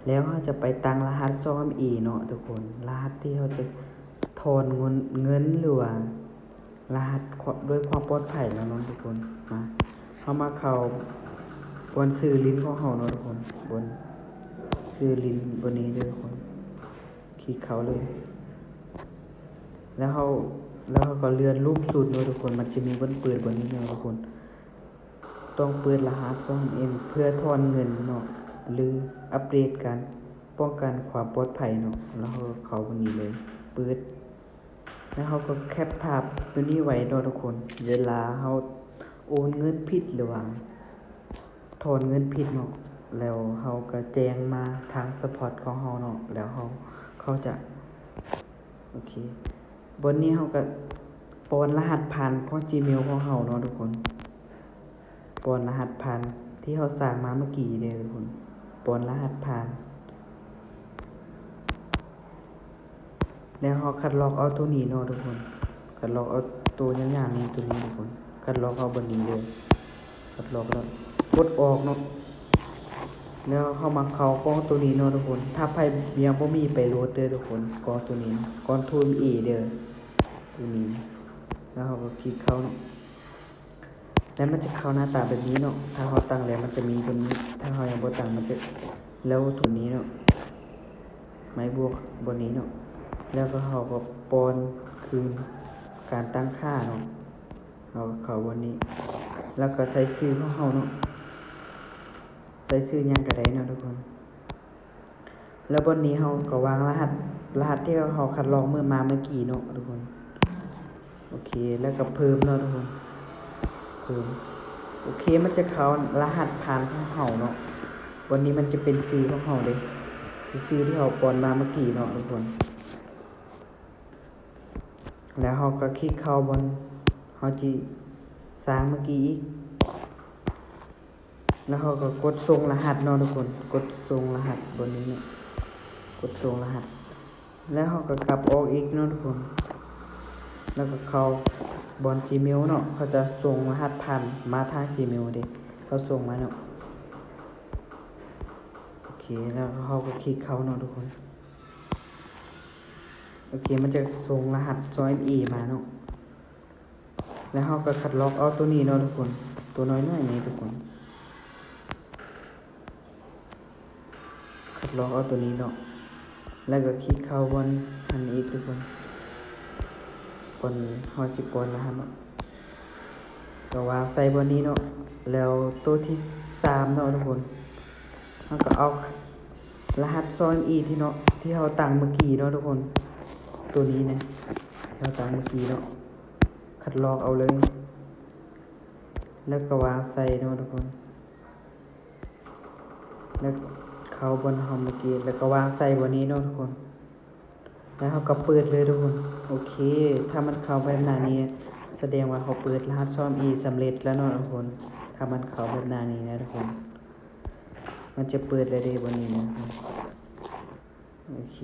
ແລ້ວເຮົາຈະໄປຕັ້ງລະຫັດຊ່ອງເອັມອີເນາະທຸກຄົນ, ລະຫັດທີ່ເຮົາຈະຖອນເງິນ ເງິນ ຫຼືວ່າລະຫັດ ດ້ວຍຄວາມປອດໄພແລ້ວເນາະທຸກຄົນ. ມາ ເຮົາມາເຂົ້າບ່ອນຊື່ຫຼິ້ນຂອງເຮົາເນາະທຸກຄົນ, ບ່ອນຊື່ຫຼິ້ນບ່ອນນີ້ເດີທຸກຄົນ, ຄລິກເຂົ້າເລີຍ. ແລ້ວເຮົາ ແລ້ວເຮົາກໍເລື່ອນລຸ່ມສຸດເນາະທຸກຄົນ, ມັນຈະມີບ່ອນເປີດບ່ອນນີ້ເນາະທຸກຄົນ. ຕ້ອງເປີດລະຫັດຊ່ອງເອັມອີເພື່ອຖອນເງິນເນາະ ຫຼືອັບເດດການປ້ອງກັນຄວາມປອດໄພເນາະ. ແລ້ວເຮົາກໍເຂົ້າບ່ອນນີ້ເລີຍ, ເປີດ. ແລ້ວເຮົາກໍແຄັບພາບໂຕນີ້ໄວ້ເນາະທຸກຄົນ, ເວລາເຮົາໂອນເງິນຜິດ ຫຼືວ່າຖອນເງິນຜິດເນາະ, ແລ້ວເຮົາກໍແຈ້ງມາທາງຊັບພອດຂອງເຮົາເນາະ, ແລ້ວເຮົາ ເຂົາຈະ ໂອເຄ ບ່ອນນີ້ເຮົາກໍປ້ອນລະຫັດຜ່ານຂອງຈີເມວຂອງເຮົາເນາະທຸກຄົນ, ປ້ອນລະຫັດຜ່ານທີ່ເຮົາສ້າງມາເມື່ອກີ້ເດີທຸກຄົນ, ປ້ອນລະຫັດຜ່ານ. ແລ້ວເຮົາຄັດລອກເອົາໂຕນີ້ເນາະທຸກຄົນ, ຄັດລອກເອົາໂຕຍາວໆນີ້ ໂຕນີ້ທຸກຄົນ, ຄັດລອກເອົາບ່ອນນີ້ເດີ, ຄັດລອກແລ້ວກົດອອກເນາະ. ແລ້ວເຮົາມາເຂົ້າກ່ອງໂຕນີ້ເນາະທຸກຄົນ, ຖ້າໃຜຍັງບໍ່ມີໄປໂຫຼດເດີທຸກຄົນ, ກ່ອງໂຕນີ້ Control A ເດີ, ໂຕນີ້. ແລ້ວເຮົາກໍຄລິກເຂົ້າເນາະ, ແລ້ວມັນຈະເຂົ້າໜ້າຕາແບບນີ້ເນາະ. ຖ້າເຮົາຕັ້ງແລ້ວມັນຈະມີໂຕນີ້, ຖ້າເຮົາຍັງບໍ່ຕັ້ງມັນຈະ ແລ້ວໂຕນີ້ເນາະ, ໄມ້ບວກບ່ອນນີ້ເນາະ, ແລ້ວກໍເຮົາກໍປ້ອນຄືນການຕັ້ງຄ່າເນາະ. ເຮົາກໍເຂົ້າບ່ອນນີ້ ແລ້ວກໍໃສ່ຊື່ຂອງເຮົາເນາະ, ໃສ່ຊື່ຫຍັງກໍໄດ້ເນາະທຸກຄົນ. ແລ້ວບ່ອນນີ້ເຮົາກໍວາງລະຫັດ ລະຫັດທີ່ເຮົາຄັດລອກເມື່ອມາເມື່ອກີ້ເນາະທຸກຄົນ. ໂອເຄ ແລ້ວກໍເພີ່ມເນາະທຸກຄົນ, ເພີ່ມ. ໂອເຄ ມັນຈະເຂົ້າລະຫັດຜ່ານຂອງເຮົາເນາະ, ບ່ອນນີ້ມັນຈະເປັນຊື່ຂອງເຮົາເດ້, ຊື່ທີ່ເຮົາປ້ອນມາເມື່ອກີ້ເນາະທຸກຄົນ. ແລ້ວເຮົາກໍຄລິກເຂົ້າບ່ອນເຮົາຊິສ້າງເມື່ອກີ້ອີກ, ແລ້ວເຮົາກໍກົດສົ່ງລະຫັດເນາະທຸກຄົນ, ກົດສົ່ງລະຫັດບ່ອນນີ້ເນາະ, ກົດສົ່ງລະຫັດ. ແລ້ວເຮົາກໍກັບອອກອີກເນາະທຸກຄົນ, ແລ້ວກໍເຂົ້າບ່ອນ Gmail ເນາະ, ເຂົາຈະສົ່ງລະຫັດຜ່ານມາທາງ Gmail ເດ້, ເຂົາສົ່ງມາເນາະ. ໂອເຄ ແລ້ວເຮົາກໍຄລິກເຂົ້າເນາະທຸກຄົນ. ໂອເຄ ມັນຈະສົ່ງລະຫັດຊ່ອງ ເອັມອີ ມາເນາະ, ແລ້ວເຮົາກໍຄັດລອກເອົາໂຕນີ້ເນາະທຸກຄົນ, ໂຕນ້ອຍໆນີ້ທຸກຄົນ, ຄັດລອກເອົາໂຕນີ້ເນາະ, ແລ້ວກໍຄລິກເຂົ້າບ່ອນຫັ້ນອີກທຸກຄົນ, ບ່ອນເຮົາຊິປ້ອນລະຫັດເນາະ, ກໍວາງໃສ່ບ່ອນນີ້ເນາະ. ແລ້ວໂຕທີສາມເນາະທຸກຄົນ, ເຮົາກໍເອົາລະຫັດຊ່ອງ ເອັມອີ ທີ່ເນາະ ທີ່ເຮົາຕັ້ງເມື່ອກີ້ເນາະທຸກຄົນ, ໂຕນີ້ນະ ທີ່ເຮົາຕັ້ງເມື່ອກີ້ເນາະ, ຄັດລອກເອົາເລີຍ ແລ້ວກໍວາງໃສ່ເນາະທຸກຄົນ, ແລ້ວເຂົ້າບ່ອນເຮົາເມື່ອກີ້ ແລ້ວກໍວາງໃສ່ບ່ອນນີ້ເນາະທຸກຄົນ. ແລ້ວເຮົາກໍເປີດເລີຍທຸກຄົນ. ໂອເຄ ຖ້າມັນເຂົ້າແບບໜ້ານີ້ ສະແດງວ່າເຮົາເປີດລະຫັດຊ່ອງ ເອັມອີ ສຳເລັດແລ້ວເນາະທຸກຄົນ. ຖ້າມັນເຂົ້າແບບໜ້ານີ້ນະທຸກຄົນ, ມັນຈະເປີດແລ້ວເດ້ບ່ອນນີ້ນະ. ໂອເຄ